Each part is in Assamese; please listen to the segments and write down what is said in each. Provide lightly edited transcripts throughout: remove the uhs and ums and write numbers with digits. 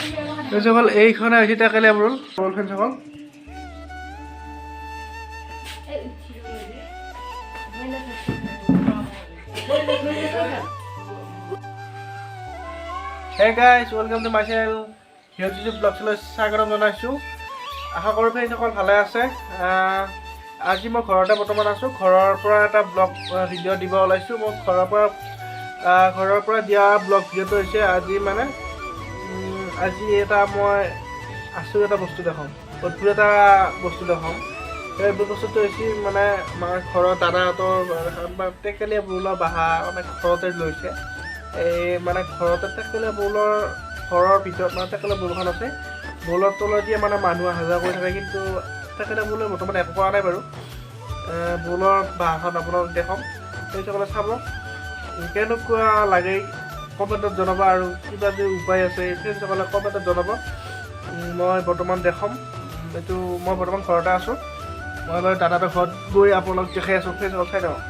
ফ্ৰেণ্ডসকল, এইখনে হৈছে টেকেলীয়া বৰুল। বৰুল ফ্ৰেণ্ডসকল। Hey guys, welcome to my channel হিৰজিত ব্লগছলৈ স্বাগতম জনাইছোঁ। আশা কৰোঁ ফ্ৰেণ্ডসকল ভালে আছে। আজি মই ঘৰতে বৰ্তমান আছোঁ। ঘৰৰ পৰা এটা ব্লগ ভিডিঅ' দিব ওলাইছোঁ। মই ঘৰৰ পৰা দিয়া ব্লগ ভিডিঅ'টো হৈছে আজি মানে আজি এটা মই আছোঁ, এটা বস্তু দেখাম, অদ্ভুত এটা বস্তু দেখাম। সেই বস্তুটো হৈছে মানে আমাৰ ঘৰৰ দাদাহঁতৰ টেকেলীয়া বৰুলৰ বাহা মানে ঘৰতে লৈছে। এই মানে ঘৰতে টেকেলীয়া বৰুলৰ ঘৰৰ ভিতৰত মানে টেকেলীয়া বৰুলখন আছে। বৰুলৰ তলেদিয়ে মানে মানুহ অহা যোৱা কৰি থাকে, কিন্তু টেকেলীয়া বৰুলে বৰ্তমান একো কৰা নাই বাৰু। বৰুলৰ বাঁহখন আপোনালোক দেখাম, সেইসকলে চাব, কেনেকুৱা লাগে কমেণ্টত জনাব আৰু কিবা যদি উপায় আছে ফ্ৰেণ্ডসকলে কমেণ্টত জনাব। মই বৰ্তমান দেখাম এইটো। মই বৰ্তমান ঘৰতে আছোঁ। মই বাৰু দাদাহঁতৰ ঘৰত গৈ আপোনালোক দেখাই আছোঁ। ফ্ৰেণ্ডসকল, চাই থাকক।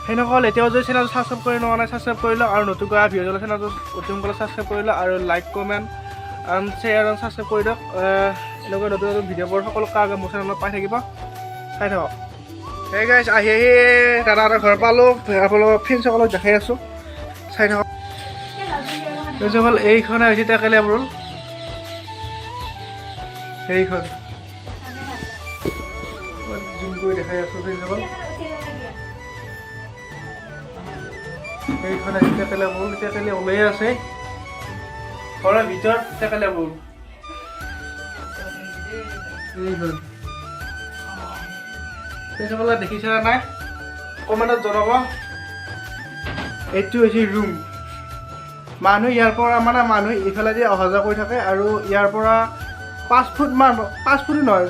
সেইসকল, এতিয়াও যদি চেনেলটো ছাবস্ক্ৰাইব কৰি লোৱা নাই, ছাবস্ক্ৰাইব কৰি লওক আৰু নতুনকৈ অহা ভিডিঅ' চেনেলটো অতি সোনকালে ছাবস্ক্ৰাইব কৰি লওক আৰু লাইক, কমেণ্ট, শ্বেয়াৰ আৰু ছাবস্ক্ৰাইব কৰি দিয়ক। এনেকুৱা নতুন নতুন ভিডিঅ'বোৰ সকলো আগে মোৰ চেনেলত পাই থাকিব। চাই থাকক। সেই গাইছ, আহি আহি দাদাহঁতৰ ঘৰ পালোঁ। আপোনালোকৰ ফ্ৰেণ্ডসকলক দেখাই আছোঁ, চাই থাকক। ফ্ৰেণ্ডসকল, এইখনে হৈছে টেকেলীয়া বৰুল। সেইখন জুম কৰি দেখাই আছোঁ ফ্ৰেণ্ডসকল। সেইখন হৈছে টেকেলীয়া বৰুল। টেকেলীয়া ওলাই আছে ঘৰৰ ভিতৰত টেকেলীয়া বৰুল এইখন। ফ্ৰেণ্ডসকলে, দেখিছে নাই? কমেণ্টত জনাব। এইটো হৈছে ৰুম। মানুহ ইয়াৰ পৰা মানে মানুহ ইফালেদি অহা যোৱা কৰি থাকে আৰু ইয়াৰ পৰা 5 ফুটমান, 5 ফুটো নহয়,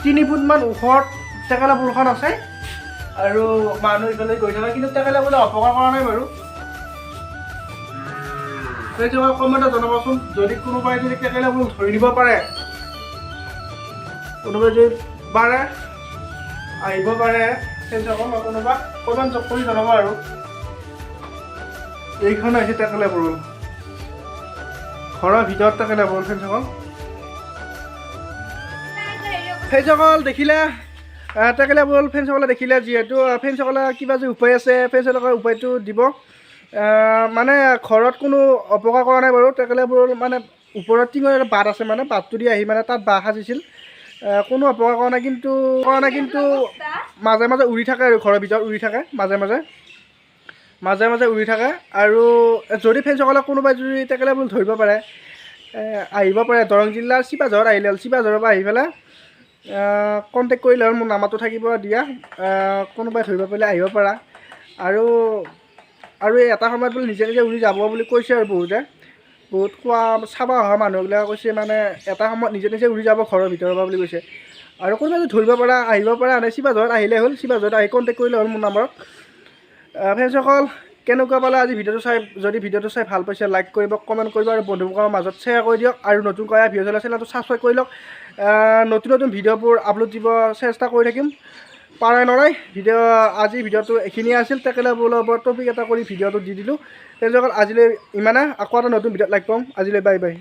3 ফুটমান ওখত টেকেলা বৰুলখন আছে আৰু মানুহ ইফালে গৈ থাকে, কিন্তু টেকেলা বোলে অপকাৰ কৰা নাই বাৰু। সেইটো কমেণ্টত জনাবচোন, যদি কোনোবাই যদি টেকেলা বৰুল ধৰি নিব পাৰে, কোনোবাই যদি পাৰে আহিব পাৰে। ফ্ৰেণ্ডসকল, কোনোবা কমেণ্ট কৰি জনাব। আৰু এইখন হৈছে টেকেলা বৰুল, ঘৰৰ ভিতৰত টেকেলা বৰুল। ফ্ৰেণ্ডসকল, ফ্ৰেণ্ডসকল দেখিলে টেকেলা বৰুল। ফ্ৰেণ্ডসকলে দেখিলে, যিহেতু ফ্ৰেণ্ডসকলে কিবা যে উপায় আছে, ফ্ৰেণ্ডসকলে উপায়টো দিব। মানে ঘৰত কোনো অপকাৰ কৰা নাই বাৰু। টেকেলা বৰুল মানে ওপৰত টিঙৰ এটা বাট আছে, মানে বাটটো দি আহি মানে তাত বাঁহ সাজিছিল। কোনো অপকাৰ কৰা নাই, কিন্তু কৰা নাই, কিন্তু মাজে মাজে উৰি থাকে আৰু ঘৰৰ ভিতৰত উৰি থাকে, মাজে মাজে মাজে মাজে উৰি থাকে। আৰু যদি ফ্ৰেণ্ডসকলে কোনোবাই যদি টেকেলা বৰুল ধৰিব পাৰে, আহিব পাৰে। দৰং জিলাৰ চিপাঝৰত আহিলে হ'ল। চিপাঝৰৰ পৰা আহি পেলাই কণ্টেক্ট কৰিলে হ'ল, মোৰ নাম্বাৰটো থাকিব দিয়া। কোনোবাই ধৰিব পাৰিলে আহিব পাৰা। আৰু আৰু এই এটা সময়ত বোলে নিজে নিজে উৰি যাব বুলি কৈছে আৰু বহুতে, বহুত কোৱা চাব অহা মানুহবিলাকে কৈছে, মানে এটা সময়ত নিজে নিজে উৰি যাব ঘৰৰ ভিতৰৰ পৰা বুলি কৈছে। আৰু কোনোবাই যদি ধৰিব পাৰা আহিব পাৰা, মানে চিপাঝৰত আহিলে হ'ল। চিপাঝৰত আহি কণ্টেক্ট কৰিলে হ'ল মোৰ নাম্বাৰত। ফ্ৰেণ্ডসকল, কেনেকুৱা পালে আজি ভিডিঅ'টো চাই? যদি ভিডিঅ'টো চাই ভাল পাইছে, লাইক কৰিব, কমেণ্ট কৰিব আৰু বন্ধুবৰ্গৰ মাজত শ্বেয়াৰ কৰি দিয়ক। আৰু নতুনকৈ অহা ভিডিঅ' চালে চেনেলটো ছাবস্ক্ৰাইব কৰি লওক। নতুন নতুন ভিডিঅ'বোৰ আপলোড দিব চেষ্টা কৰি থাকিম, পাৰাই নৰাই ভিডিঅ'। আজি ভিডিঅ'টো এইখিনিয়ে আছিল। টেকেলা বৰুলৰ ওপৰত টপিক এটা কৰি ভিডিঅ'টো দি দিলোঁ। ফ্ৰেণ্ডসকল, আজিলৈ ইমানে। আকৌ এটা নতুন ভিডিঅ'ত লাগ পাম। আজিলৈ বাই বাই।